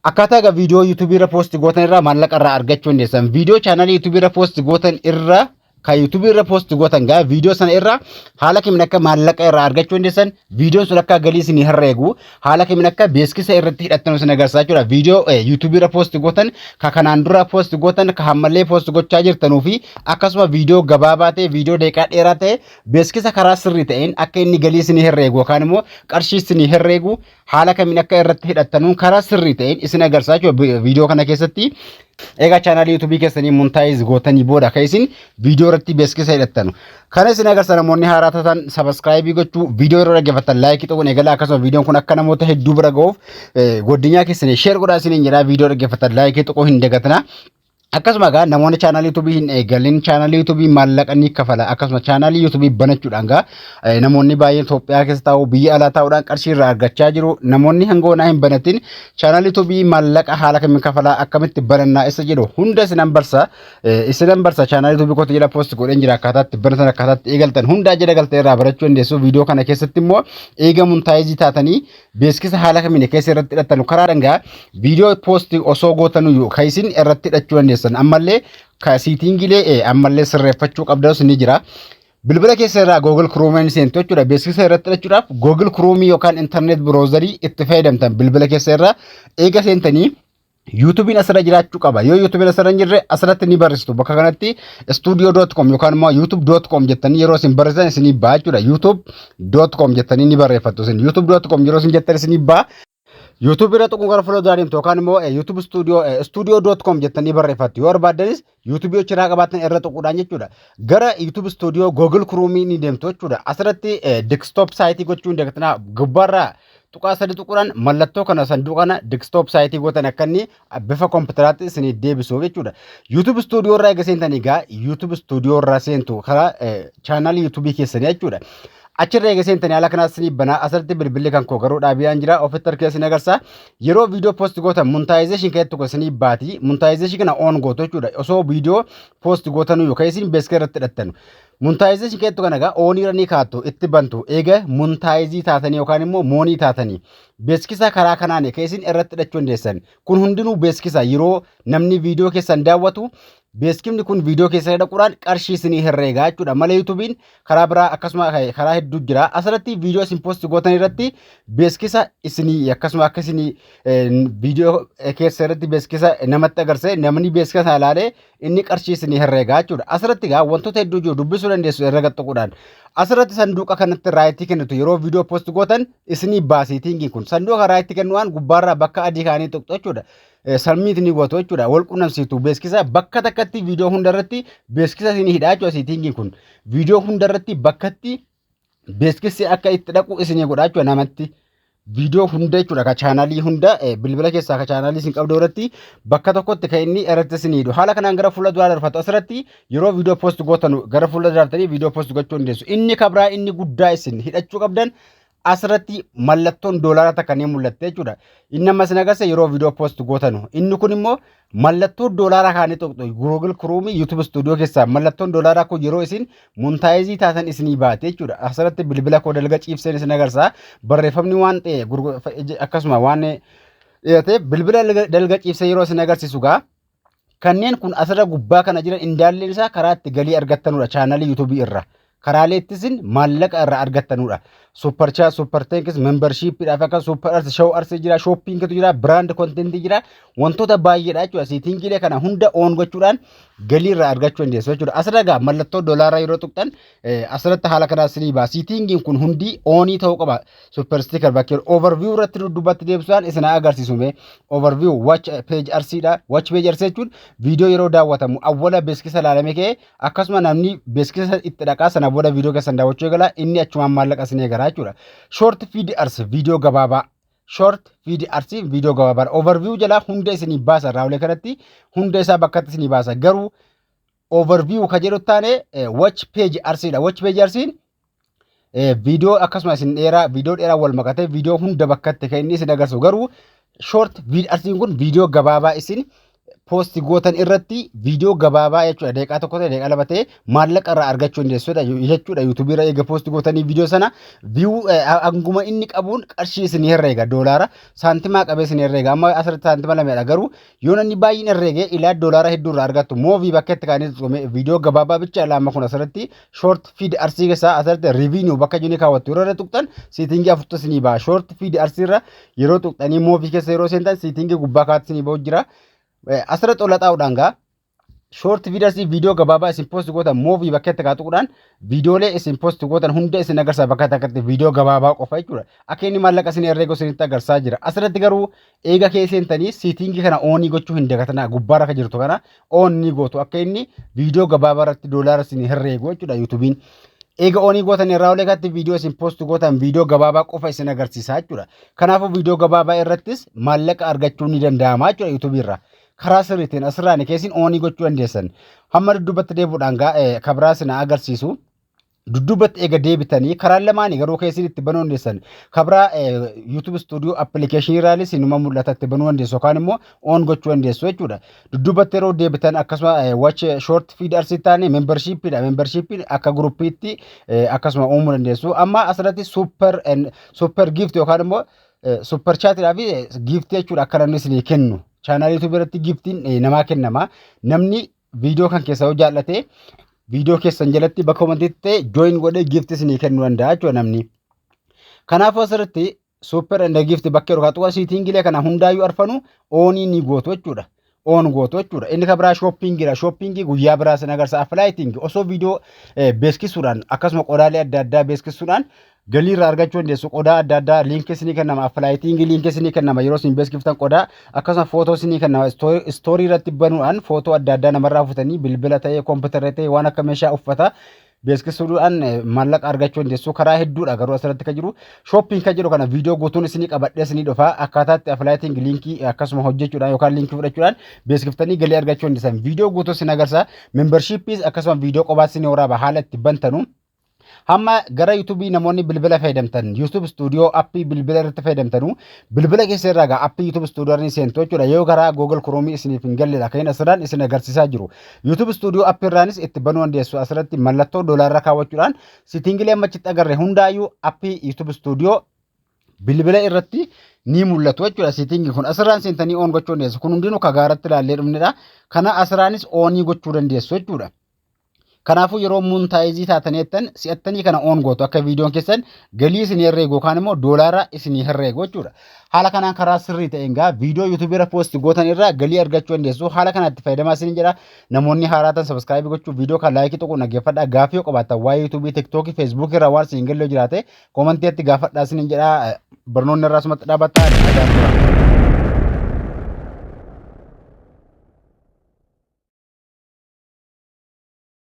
Akkaataa egaa viidiyoo YouTubeii irra post gootan irraa maallaqa irraa argachuu dandeessan. Viidiyoo channelii YouTubeii irra post gootan irra, kan YouTubeii irra post gootan gaa, viidiyoo sana irraa haala kamiin akka maallaqa irraa argachuu dandeessan, viidiyoon sun akka galii isinii herreegu haala kamiin akka beeksisa irratti hidhattan isin agarsiisaa jechuudha. Viidiyoo YouTubeii irra post gootan, ka kanaan dura post gootan, ka hammallee post gochaa jirtanuu fi akkasuma viidiyoo gabaabaa ta'e, viidiyoo daqiiqaa dheeraa ta'e, beeksisa karaa sirrii ta'een akka inni galii isinii herreegu yookaan immoo qarshii isinii herreegu haala kamiin akka irratti hidhattanuun karaa sirrii ta'een isin agarsiisaa jechuudha viidiyoo kana keessatti. Egaa channelii YouTubeii keessanii monetize gootanii booda akka isin viidiyoo irratti beeksisa hidhattanu. Kana isin agarsiisa. Namoonni haaraa taatan subscribeii gochuu, viidiyoo yeroo dhaggeeffattan likeii ta'uun eegala. Akkasuma viidiyoon kun akka namoota hedduu bira ga'uuf godinyaa keessanii share godhaa isiniin jedhaa. Viidiyoo dhaggeeffattan likeii tuquu hin dagatina. Akkasuma egaa namoonni channelii YouTubeii hin eegalin, channelii YouTubeii maallaqa ni kafala. Akkasuma channelii YouTubeii banachuudhaan gaa namoonni baay'een Itoophiyaa keessa taa'u, biyya alaa taa'uudhaan qarshii irraa argachaa jiru. Namoonni hanga onaa hin banatin channelii YouTubeii maallaqa haala kamiin kafalaa, akkamitti banannaa isa jedhu hunda isinan barsa. Isinan barsa, channelii YouTubeii kootu jala post godheen jira. Akkaataa itti banatan, akkaataa itti eegaltan hundaa jala galtee irraa barachuu dandeessu. Viidiyoo kana keessatti immoo eega monetizeii taatanii beeksisa haala kamiin keessa irratti hidhattanu, karaa dhangaa viidiyoo post osoo gootanuyyuu kan isin irratti hidhachuu dandeessan, ammallee ka settingiilee ammallee sirreeffachuu qabdanus ni jira. Bilbila keessa irraa Google Chrome seentu jechuudha. Beeksisa irratti hidhachuudhaaf Google Chrome yookaan internet browserii itti fayyadamtan bilbila keessa irraa eega seentanii YouTubeiin asirra jiraachuu qaba. Yoo YouTubeiin asirra hin jirre, asirratti ni barreessitu. Bakka kanatti studio.com yookaan immoo youtube.com jettanii yeroo isin barreessan isinii ba'a jechuudha. youtube.com jettanii ni barreeffattu isin. youtube.com yeroo isin jettan isinii ba'a. YouTube irra tuquun gara fuula duraa deemtu yookaan immoo YouTube studio studio.com jettanii barreeffattu. Yoo barbaaddanis YouTube yoo qabaattan irra tuquudhaan jechuudha. Gara YouTube Studio Google Chrome ni deemtu jechuudha. Asirratti desktop site gochuun dagatinaa. Gubbaarraa tuqaa sadi tuquudhaan mallattoo kana, sanduuqa kana desktop site gootan, akka inni bifa kompiitaraatti isinii deebisuuf jechuudha. YouTube Studio irraa eega seentanii egaa YouTube Studio irraa seentu karaa channelii YouTubeii keessanii jechuudha. Achirra eega seentanii haala kanaas isinii banaa. Asirratti bilbilli kan koo garuu dhaabiyaan jira, ofitti harkee isin agarsiisa. Yeroo viidiyoo post gootan monetization keessatti tokko isinii baati. Monetization kana on gootu jechuudha. Osoo viidiyoo post gootanuu yookaan isin beeksisa irratti hidhattanu. Monetization keessatti kana egaa oniirra ni kaattu, itti bantu eega monetizeii taatanii yookaan immoo moonii taatanii, beeksisa karaa kanaan kan isin irratti hidhachuu dandeessan. Kun hundinuu beeksisa yeroo namni viidiyoo keessan daawwatu beeksifni kun viidiyoo keessa dhaquudhaan qarshii isinii herreegaa jechuudha. Malee YouTubeiin karaa biraa akkasuma karaa hedduu jira. Asirratti viidiyoo isin post gootan irratti beeksisa isinii akkasuma akka isinii viidiyoo keessa irratti beeksisa namatti agarsiise, namni beeksisa sana ilaalee inni qarshii isinii herreegaa jechuudha. Asirratti egaa wantoota hedduu jiru, dubbisuu dandeessu irra tuquudhaan. Asirratti sanduuqa kanatti rightii kennitu. Yeroo viidiyoo post gootan isinii baasiitiin kun sanduuqa rightii kennuudhaan gubbaarraa bakka adii kaanii tuqxu jechuudha. Submit ni gootu jechuudha. Wal qunnamsiitu beeksisa bakka takkatti viidiyoo hundarratti beeksisa isinii hidhaa jechuudha settingiin kun. Viidiyoo hundarratti bakkatti beeksisi akka itti dhaqu isinii godha jechuudha namatti. Viidiyoo hunda jechuudha, ka channelii hunda bilbila keessaa ka channelii isin qabdu irratti bakka tokkotti kan inni irratti isinii hidhu. Haala kanaan gara fuula duraa darfatu. Asirratti yeroo viidiyoo post gootan gara fuula duraartanii viidiyoo post gochuu dandeessu. Inni kabraa inni guddaa isin hidhachuu qabdan, asirratti mallattoon doolaara takka ni mul'atte jechuudha. Inni amma isin agarsiisa yeroo viidiyoo post gootanu. Inni kun immoo mallattoo doolaaraa kaanii tuqxu. Google Chrome YouTube Studio keessaa mallattoon doolaaraa kun yeroo isin monetizeii taatan isinii baate jechuudha. Asirratti bilbila koo dalga ciibseen isin agarsiisa. Barreeffamni waan ta'e akkasuma waan dhiyaate bilbila dalga ciibsee yeroo isin agarsiisu gaa, kanneen kun asirra gubbaa kana jiran indaalleen isaa karaa itti galii argattanudha channelii YouTubeii irra. Karaalee ittisin maallaqa irraa argattanudha. Super chat, super thanks, membershipiidhaaf akka super ads, show ads jira, shoppingitu jira, brand contentii jira, wantoota baay'eedha jechuudha. Settingiilee kana hunda on gochuudhaan galii irraa argachuu dandeessu jechuudha. Asirra egaa mallattoo doolaaraa yeroo tuqxan asirratti haala kanaa isinii ba'a. Settingiin kun hundi onii ta'uu qaba. Super sticker bakkee overview irratti dudduubatti deebisuudhaan isin agarsiisu mee. Overview watch page adsiidha. Watch page ads jechuun viidiyoo yeroo daawwatamu awwala beeksisa ilaalame ka'ee akkasuma namni beeksisa itti dhaqaa, sana booda viidiyoo keessan daawwachuu eegala, inni achumaan maallaqa isin eegala jechuudha. Short feed ads viidiyoo gabaabaa. Short feed ads viidiyoo gabaabaa. Overview jalaa hunda isinii baasa, raawulee kanatti hunda isaa bakkatti isinii baasa. Garuu overview ka jedhu taane watch page adsiidha. Watch page adsiin viidiyoo akkasuma isin dheeraa, viidiyoo dheeraa wal makatee viidiyoo hunda bakkatti kan inni isin agarsiisu. Garuu short feed adsiin kun viidiyoo gabaabaa isin post gootan irratti viidiyoo gabaabaa jechuudha, daqiiqaa 1 ta'e, daqiiqaa 2 ta'e, maallaqa irraa argachuu dandeessudha jechuudha. YouTubeii irra eega post gootanii viidiyoo sana view hanguma inni qabuun qarshii isin herreega, doolaara saantimaa qabee isin herreega. Amma asirratti saantima lamedha, garuu yoo namni baay'een herreege ilaa doolaara hedduu irraa argattu. Movie bakka itti kaanii tuqame viidiyoo gabaabaa bicha lama kun asirratti short feed ads keessaa asirratti revenue bakka jiru kaawwattu. Yeroo irra tuqxan settingii afurtu isinii ba'a. Short feed ads irra yeroo tuqxanii movie keessa yeroo seentan settingii gubbaa kaatti isinii ba'u jira. Asirratti ol xaa'uudhaan gaa short videos, viidiyoo gabaabaa isin post gootan movie bakka itti kaatuudhaan viidiyoolee isin post gootan hunda isin agarsiisa, bakka takkatti viidiyoo gabaabaa qofa jechuudha. Akka inni maallaqa isin herreegu isinitti agarsiisaa jira. Asirratti garuu eega kee seentanii settingii kana onii gochuu hin dagatanaa. Gubbaarra kan jirtu kana onii gootu, akka inni viidiyoo gabaabaa irratti doolaara isin herreegu jechuudha YouTubeiin. Eega onii gootan irraa olee katti viidiyoo isin post gootan viidiyoo gabaabaa qofa isin agarsiisa jechuudha. Kanaafuu viidiyoo gabaabaa irrattis maallaqa argachuun ni danda'ama jechuudha YouTubeii irraa. Karaa sirriitiin asirraan keessin onii gochuu dandeessan. Hamma dudduubatti deebi'uudhaan gaa kabraa sina agarsiisu. Dudduubatti eega deebitanii karaan lamaanii garuu keessin itti banuu dandeessan. Kabraa YouTube Studio applicationii irraanis inuma mul'ata, itti banuu dandeessu yookaan immoo on gochuu dandeessu jechuudha. Dudduubatti yeroo deebitan akkasuma watch short feed ads taane membershipiidha. Membershipiin akka groupiitti akkasuma uumuu dandeessu. Amma asirratti super gift yookaan immoo super chatiidhaa fi giftii jechuudha, akka namni isinii kennu. Channelii YouTube irratti giftiin namaa kennama. Namni viidiyoo kan keessaa yoo jaallate viidiyoo keessan jalatti bakka commentiitti ta'e join godhee giftii isinii kennuu danda'a jechuudha namni. Kanaafuu asirratti super and gift bakka yeroo kaatu settingiilee kana hundaayyuu arfanu onii ni gootu jechuudha. On gootu jechuudha. Inni kan biraa shoppingiidha. Shoppingii guyyaa biraa sin agarsiisa. Affiliating osoo viidiyoo beeksisuudhaan akkasuma qodaalee adda addaa beeksisuudhaan galii irraa argachuu dandeessu. Qodaa adda addaa linkii isinii kennama. Affiliatingii linkii isinii kennama yeroo isin beeksiftan qodaa, akkasuma footoo isinii kennama. Storyii irratti banuudhaan footoo adda addaa namarraa fuutanii bilbila ta'ee, koompitara ta'ee, waan akka meeshaa uffataa beeksisuudhaan maallaqa argachuu dandeessu. Karaa hedduudha garuu asirratti kan jiru shopping kan jedhu kana viidiyoo guutuun isinii qabadhee isinii dhufa, akkaataatti affiliating linkii akkasuma hojjechuudhaan yookaan linkii fudhachuudhaan beeksiftanii galii argachuu dandeessan viidiyoo guutuu isin agarsiisa. Membershipiis akkasuma viidiyoo qobaas isinii waraaba haala itti bantanu. Hamma gara YouTubeii namoonni bilbila fayyadamtan YouTube Studio appii bilbila irratti fayyadamtanu bilbila keessa irraa gaa appii YouTube Studio ni seentu jechuudha. Yoo karaa Google Chrome isiniif hin galledha kan inni asirraan isin agarsiisaa jiru. YouTube Studio appii irraanis itti banuu dandeessu. Asirratti mallattoo doolaarra kaawwachuudhaan settingiilee ammachitti agarre hundaayyuu appii YouTube Studio bilbila irratti ni mul'atu jechuudha. Settingii kun asirraan seentanii on gochuu dandeessu. Kun hundinuu kagaaratti ilaallee dhumnedha. Kana asirraanis onii gochuu dandeessu jechuudha. Kanaafuu yeroo monetizeii taatanii jettan si'attanii kana on gootu, akka viidiyoon keessan galii isinii herreegu yookaan immoo doolaara isinii herreegu jechuudha. Haala kanaan karaa sirrii ta'een gaa viidiyoo YouTubeii irra post gootan irraa galii argachuu dandeessu. Haala kanatti fayyadamaa isin jedha. Namoonni haaraa ta'an subscribeii gochuu, viidiyoo kan likeii tuquun dhaggeeffadhaa. Gaaffii yoo qabaattan waa'ee YouTubeii, TikTokii, Facebookii irraa waan isin galle jiraate commentiitti gaafadhaa isin jedha. Barnoonni irraa asumatti dhaabbata. Nagaan tura.